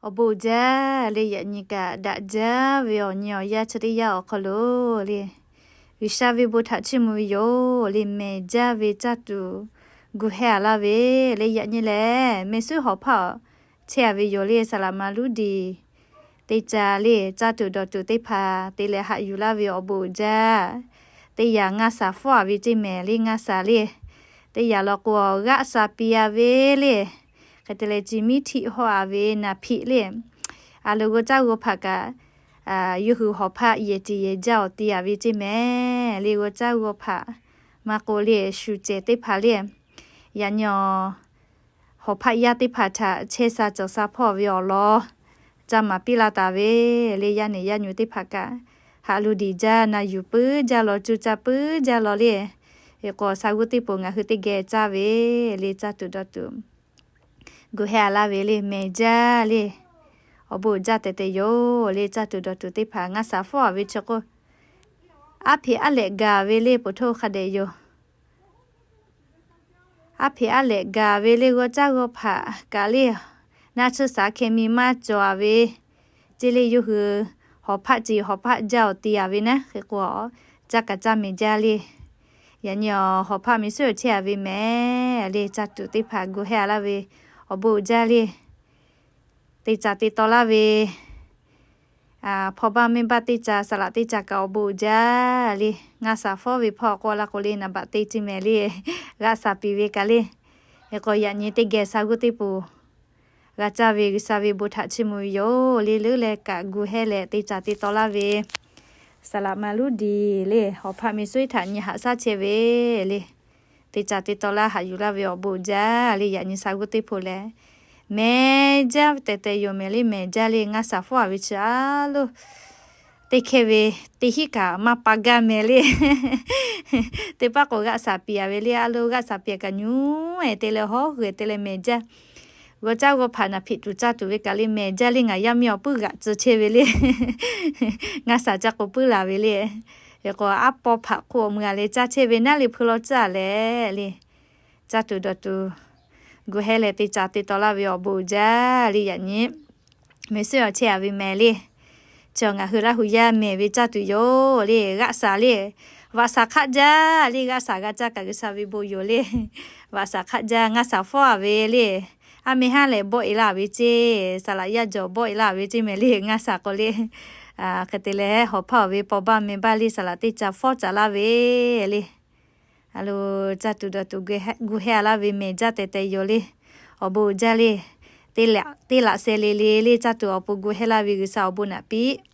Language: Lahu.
Awˬ bon uiˍ jaˇ le. Yaꞈ nyi kaꞈ daꞈ jaˇ ve awˬ nyi awˬ yanˇ chi teˇ yanˇ awˬ hk'aw lo le, G'uiˬsha ve bon htaꞈ chiˇ mvuh ve yoˬ le. Mehˬ jaˇ ve caˇ tuˬ gu hehˇ a laˇ ve le. Yaꞈ nyi lehˬ mehˬ suhˉ hawˍ hpaˇ chehˇ a ve yoˬ le. Saˍ laꞈ ma luˉ diˬ teˇ ca le, caˇ tuˬ dawˬ tuˬ teˇ hpaˍ te leh haꞈ yuˬ laˇ ve awˬ bon uiˍ jaˇ. Teˇ yanˇ ngaˇ shaˍ fawˉ a ve ceˇ mehˍ le, ngaˇ shaˍ le. Teˇ yanˇ law k'o g'aˆ shaˍ piˍ a ve le. Hk'e te leh chi miˉ htiˆ hawˆ a ve naˍ hpiꞈ le. A lo g'aw caˇ g'aw hpaꞈ kaꞈ, yawˇ hui hawˍ hpaˆ yehˬ tiˍ yehˬ jaˇ awˬ ti a ve ceˇ mehˍ le. G'aw caˇ g'aw hpaꞈ maˇ k'o le, shu cehˬ teˇ hpaˍ le. Yaꞈ nyi hawˍ hpaˆ yaˇ teˇ hpaˍ htaꞈ chehˇ sha cawˬ sha hpawˇ ve awˬ lawn ca maˍ piˇ la taˍ ve le. Yaˇ nehˬ yaˇ nyu teˇ hpaˍ kaꞈ haꞈ lo diˍ jaˇ, na yuˬ puiˉ jaˇ law, cuˇ caˇ puiˉ jaˇ law le. Hk'e k'o sha g'uˇ teˇ poˬ ngaˬ hui teˇ geh caˇ ve le, caˇ tuˬ dawˬ tuˬ gu hehˇ a laˇ ve le. Mehˬ jaˇ le. Awˬ bon uiˍ jaˇ tehꞈ tehꞈ yoˬ le. Caˇ tuˬ dawˬ tuˬ teˇ hpaˍ ngaˇ shaˍ fawˉ a ve chi k'o, aˉ hpeꞈ aˉ lehꞈ gaˬ ve le, poˬ htoˇ hk'a dehꞈ yoˬ. Aˉ hpeꞈ aˉ lehꞈ gaˬ ve le. G'aw caˇ g'aw hpaꞈ kaꞈ le, naˆ tsuhˇ shaˍ hkeh mi maˇ cawˬ a ve ceˇ le. Yawˇ hui hawˍ hpaˆ ceˇ hawˍ hpaˆ jaˇ awˬ ti a ve naˉ. Hk'e k'o, caˇ kaꞈ caˇ mehˬ jaˇ le. Yaꞈ nyi hawˍ hpaˆ mehˬ suhˉ chehˇ a ve mehˍ le. Caˇ tuˬ teˇ hpaˍ gu hehˇ a laˇ ve awˬ bon uiˍ jaˇ le. Te caˍ te taw laˇ ve hpawˇ baˇ mehˇ baˇ teˇ ca, saˍ laꞈ teˇ ca kaꞈ awˬ bon uiˍ jaˇ le. Ngaˇ shaˍ fawˉ ve hpawˇ k'oˆ la k'o le, naˍ baꞈ te ceˇ mehˍ le. G'aˆ shaˍ piˍ ve kaꞈ le. Hk'e k'o yaꞈ nyi teˇ geh sha g'uˇ teˇ poˬ g'a caˇ ve G'uiˬsha ve bon htaꞈ chiˇ mvuh ve yoˬ le. Leuˉ leh kaꞈ gu hehˇ leh te caˍ te taw laˇ ve saˍ laꞈ ma luˉ diˬ le, hawˍ hpaˆ mehˬ suhˉ htaꞈ nyi haꞈ shaˉ chehˇ ve le. Te caˍ te taw laˇ haꞈ yuˬ laˇ ve awˬ bon uiˍ jaˇ le. Yaꞈ nyi sha g'uˇ teˇ poˬ lehˬ, mehˬ jaˇ tehꞈ tehꞈ yoˬ mehˍ le. Mehˬ jaˇ le. Ngaˇ shaˍ fawˉ a ve chi a lo teˇ hkehˇ ve teˇ hinˉ kaꞈ maˇ pa gaˇ mehˍ le. Teˇ paˉ k'o g'aˆ shaˍ piˍ a ve le. A lo g'aˆ shaˍ piˍ kaꞈ nyu e te leh hawˉ hui te leh mehˬ jaˇ. G'aw caˇ g'aw hpaꞈ naˍ hpiꞈ tuˬ caˇ tuˬ ve kaꞈ le, mehˬ jaˇ le. Ngaˬ yaˇ miˇ awˬ puiˉ g'aꞈ tcuh chehˇ ve le. Ngaˇ shaˍ caˇ k'o puiˉ laˬ ve le. Hk'e k'o aˉ paw hpaꞈ hk'oˆ awˬ mui a leh caˇ chehˇ ve naˉ le, hpui law caˇ leh le. Caˇ tuˬ dawˬ tuˬ gu hehˇ leh te caˍ te taw laˇ ve awˬ bon uiˍ jaˇ le. Yaꞈ nyi mehˬ suhˉ awˬ chehˇ a ve mehˍ le. Chi ngaˬ hui Laˇ hu yaˇ mehˬ ve caˇ tuˬ yoˬ le. G'aˆ shaˍ le. Vaꞈ shaˍ hk'aˆ jaˇ le. G'aˆ shaˍ g'a caˇ kaꞈ G'uiˬsha ve bon yoˬ le. Vaꞈ shaˍ hk'aˆ jaˇ, ngaˇ shaˍ fawˉ a ve le. A meh haˉ lehˬ bawˆ e laˇ ve ceˇ, saˍ laꞈ yaˇ jawˬ bawˆ e laˇ ve ceˇ mehˍ le. Ngaˇ shaˍ k'o le. Hk'e te leh hawˍ hpaˇ awˬ ve paw baˇ meh baˇ le, saˍ laꞈ teˇ ca fawˉ caˍ laˇ ve le. A lo, caˇ tuˬ dawˬ tuˬ gu hehˇ a laˇ ve mehˬ jaˇ tehꞈ tehꞈ yoˬ le. Awˬ bon uiˍ jaˇ le. Teˇ laꞈ sheh le le le caˇ tuˬ awˬ pon gu hehˇ laˇ ve G'uiˬsha awˬ bon naꞈ piˇ